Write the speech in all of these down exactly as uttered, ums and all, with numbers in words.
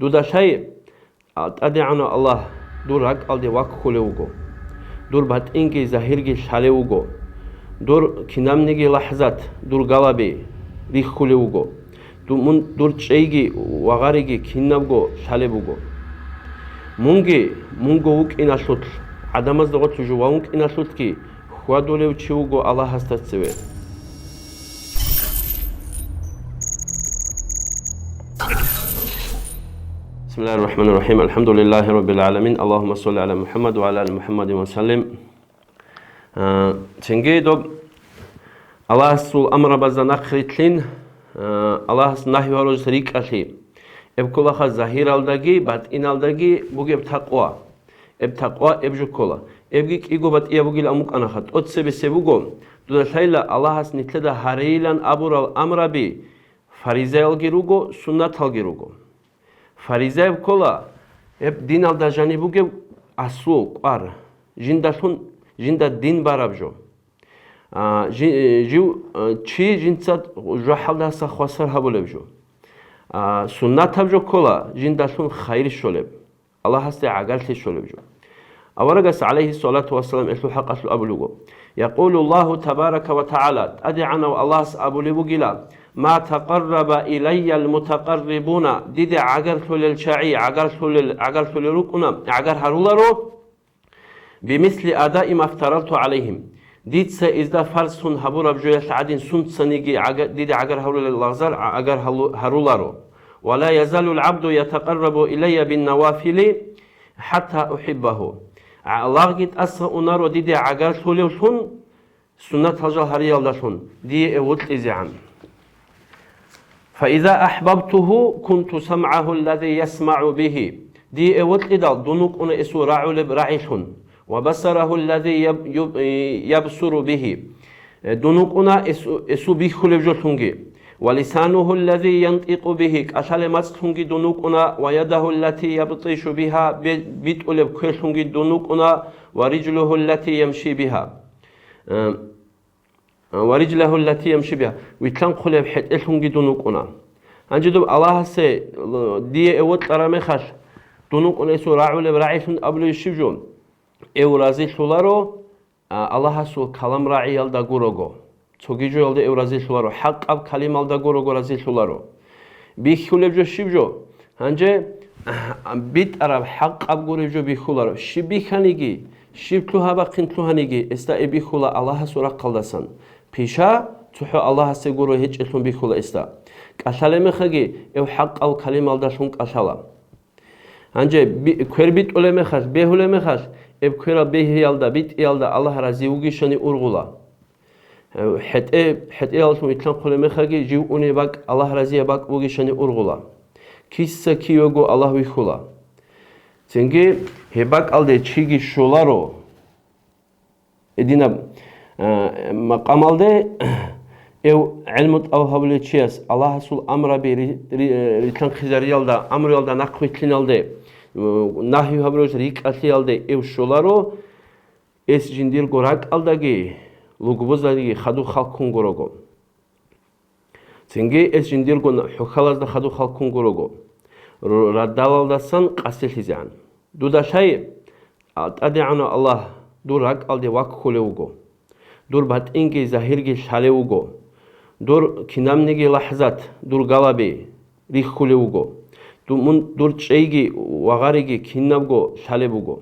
Дуда лъай, а, ТӀадегӀанав Аллагь дур ракӀалде ваккулев вуго. Дур батӀинги загьирги лъалев вуго. Дур кинабниги лахӀзат, дур галаби рихьулев вуго. Ду-, мун, дур чӀейги ва гъариги кинабго лъалеб буго. Мунги, мунго вукӀиналъулъ, гӀадамазда гъорлъ жо ва вукӀиналъулъги хьвадулев чи вуго Аллагьасда цеве. بسم الله الرحمن الرحيم. الحمد لله رب العالمين. اللهم صل على محمد وعلى آل محمد وسلم. А, цинги доб Аллагьасул амрабазда нахърилълъин, а, Аллагьас нагьи гьарулес рикӀкӀалъи. Эб кколаха загьиралдаги батӀиналдаги бугеб такъва. Эб такъва эб жо ккола. Эбги кӀиго батӀияб бугилан букӀанаха. ТӀоцебесеб буго, дуда лъайла Аллагьас нилъеда гьарейилан абурал амраби фаризаялги руго, суннаталги руго. Фаризаяб ккола, гьеб диналда жаниб бугеб аслу, кӀвар, жиндалъун, жинда дин бараб жо. А, жи-, жив, а, чи жинца жужахӀалдаса хвасар гьабулеб жо. А, суннатаб жо ккола, жиндалъун хайир щолеб, Аллагьасде гӀагарлъи щолеб жо. Аварагас, гӀалайгьиссалату вассалам, гьелъул хӀакъалъулъ абулеб буго: يقول الله تبارك وتعالى, ТӀадегӀанав Аллагьас абулеб бугила: ما تقرب إلي المتقربون, диде гӀагарлъулел чагӀи, гӀагарлъулел, гӀагарлъулел рукӀуна, гӀагар гьаруларо, بمثل أداء ما افترضت عليهم, дица изда фарзлъун гьабураб жоялъ гӀадин сунцаниги гӀага-, диде гӀагар гьарулел лагъзал гӀагар гьалу-, гьаруларо. ولا يزال العبد يتقرب إلي بالنوافل حتى أحبه. ГӀа-, лагъги тӀаса унаро диде гӀагарлъулевлъун, суннатал жал гьариялдалъун, дие эв вокьизегӀан. فإذا أحببته كنت سمعه الذي يسمع به. Дие эв вокьидал дун вукӀуна эсул рагӀулеб рагӀилъун. وبصره الذي يب-, يب-, يبصر به. Э, дун вукӀуна эсу-, эсул бихьулеб жолъунги. ولسانه الذي ينطق به, кӀалъалеб мацӀлъунги дун вукӀуна, ويده التي يبطش بها, бе-, битӀулеб кверлъунги дун вукӀуна, ورجله التي يمشي بها. Э, ورجله التي يمشي بها, вилълъанхъулеб хӀетӀелъунги дун вукӀуна. Гьанже доб Аллагьасе, э, дие эв вокьараб мехалъ, дун вукӀуна эсул рагӀулеб рагӀилъун абулеб щиб жо? Эв разилъуларо, а, Аллагьасул калам рагӀиялда гурого. Цоги жоялда эв разилъуларо, хӀакъаб калималда гурого разилъуларо. Бихьулеб жо щиб жо? Гьанже битӀараб хӀакъаб гуреб жо бихьуларо. Щиб бихьаниги, щиб лъугьа-бахъин лъугьаниги, эсда эб бихьула Аллагьасул рахъалдасан. Пиша цохӀо Аллагьасе гуро гьечӀелъун бихьула эсда. КӀалъалеб мехаги эв хӀакъав калималдалъун кӀалъала. Гьанже би-, квер битӀулеб мехалъ, бегьулеб мехалъ, эб кверал бегьиялда, битӀиялда Аллагь рази вугищани ургъула. ХӀетӀе-, хӀетӀеялъун вилълъанхъулеб мехалги, жив унеб бакӀ Аллагь разияб бакӀ бугищани ургъула. Киса-кивего Аллагь вихьула. Цинги гьеб бакӀалде чиги щоларо. Гьединаб, а, макъамалде эв гӀелму тӀалаб гьабулев чияс Аллагьасул амраби ри-, ри-, рилълъанхъизариялда, амруялда нахъвилълъиналде, нагьи гьабуралъ рикӀкӀалъиялде эв щоларо, эс жиндирго ракӀалдаги, лугбузаги хадуб халккун гурого. Цинги эс жиндирго хӀухьалазда хадуб халккун гурого, р-, радалалдасан къасилъизегӀан. Дуда лъай, а, ТӀадегӀанав Аллагь, дур ракӀалде ваккулев вуго. Дур батӀинги загьирги лъалев вуго. Дур кинабниги лахӀзат, дур галаби рихьулев вуго. Ду-, мун, дур чӀейги ва гъариги кинабго лъалеб буго.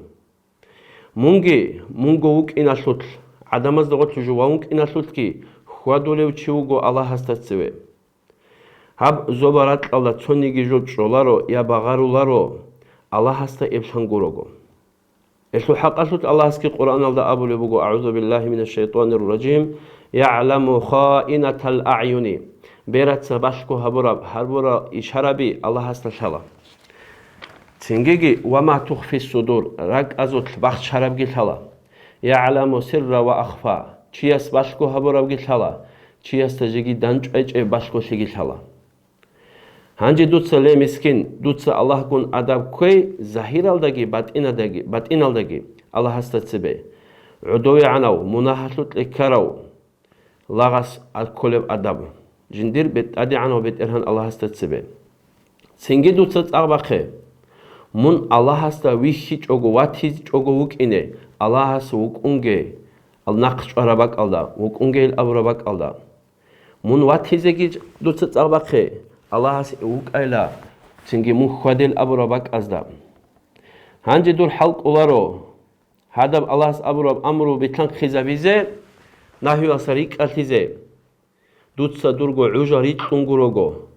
Мунги, мунго вукӀиналъулъ, гӀадамазда гъорлъ жо ва вукӀиналъулъги хьвадулев чи вуго Аллагьасда цеве. Гьаб зобал-ракьалда цониги жо чӀоларо я багъаруларо, Аллагьасда эблъан гурого. Гьелъул хӀакъалъулъ Аллагьасги Къуръаналда абулеб буго: أعوذ بالله من الشيطان الرجيم. يعلم خائنة الأعين. Бераца балъго гьабураб гьарурал ишараби Аллагьасда лъала. Цингиги, وما تخفي الصدور, ракӀазулъ бахчарабги лъала. يعلم السر وأخفى, чияс балъго гьабурабги лъала, чиясда жеги дандчӀвай-чӀвай балъголъиги лъала. Гьанже дуца, ле мискин, дуца Аллагьгун адаб кквей, загьиралдаги батӀинадаги-, батӀиналдаги Аллагьасда цебе. ГӀодовегӀанав, мунагьалъукье ккарав, лагъас кколеб адаб, жиндир бетӀ-, ТӀадегӀанав БетӀергьан Аллагьасда цебе. Цинги дуца цӀакъ бахъе. Мун Аллагьасда вихьичӀого, ватичӀого вукӀине, Аллагьас вукӀунге, ал нахъ чӀвараб бакӀалда, вукӀунгейил абураб бакӀалда. Мун ватизеги дуца цӀакъ бахъе, Аллагьас вукӀайла, цинги мун хьвадел абураб бакӀазда. Гьанже дур хӀал кӀоларо, гьадаб Аллагьас абураб амру битӀанхъизабизе, нагьиялдаса рикӀкӀалъизе. Дуца дурго гӀужал рикьун гурого.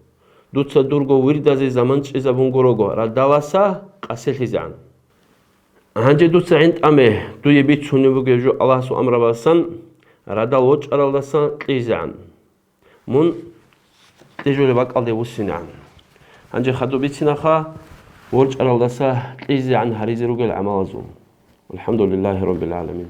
Дуца дурго вирдазе заман чӀезабун гурого, радаласа къаселъизегӀан. Гьанже дуца гӀинтӀаме, дуе бицунеб бугеб жо Аллагьасул амрабасан, радал ворчӀаралдасан кьижизегӀан. Мун тӀежулеб бакӀалде вуссинегӀан. Гьанже хадуб бицинаха, ворчӀаралдаса кьижизегӀан гьаризе ругел гӀамалазул. ВалхӀамдулиллагьи раббил гӀаламин.